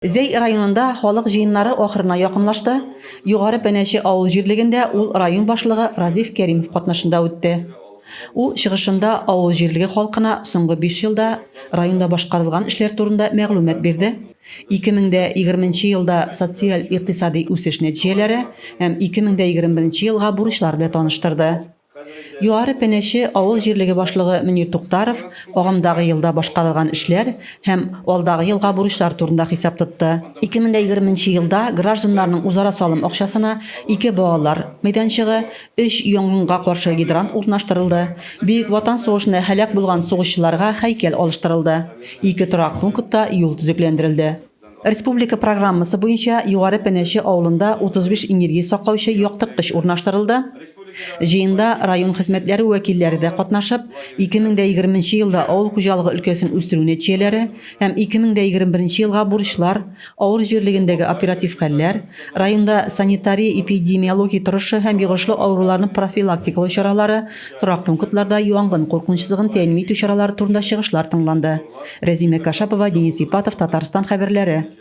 Зәй районында халык җыеннары ахырына якынлашты. Югары Пәнәче авыл җирлегендә ул район башлыгы Разиф Кәримов катнашында үтте. Ул чыгышында авыл җирлеге халкына соңгы биш елда районда башкарылган эшләр турында мәгълүмат бирде, 2020 нче елда социаль-икътисади үсеш нәтиҗәләре һәм 2021 елга бурычлар белән таныштырды. Югары Пәнәче авыл җирлеге башлыгы Мөнир Туктаров агымдагы елда башкарылган эшләр һәм алдагы елга бурычлар турында хисап тотты. 2020 нче елда гражданнарның үзара салым акчасына ике балалар мәйданчыгы, өч янгынга каршы гидрант урнаштырылды, Бөек Ватан сугышында һәлак булган сугышчыларга һәйкәл алыштырылды, ике торак пунктта юл төзекләндерелде. Республика программасы буенча Югары Пәнәче авылында 35 энергия саклаучы яктырткыч урнаштырылды. Җыенда район хезмәтләре вәкилләре дә катнашып, 2020 нче елда авыл хуҗалыгы өлкәсен үстерү нәтиҗәләре һәм 2021 елга бурычлар, авыл җирлегендәге оператив хәлләр, районда санитария-эпидемиология торышы һәм йогышлы авыруларны профилактикалау чаралары, торак пунктларда янгын куркынычсызлыгын тәэмин итү чаралары турында чыгышлар тыңланды. Рәзимә Кашапова, Денис Ипатов, Татарстан хәбәрләре.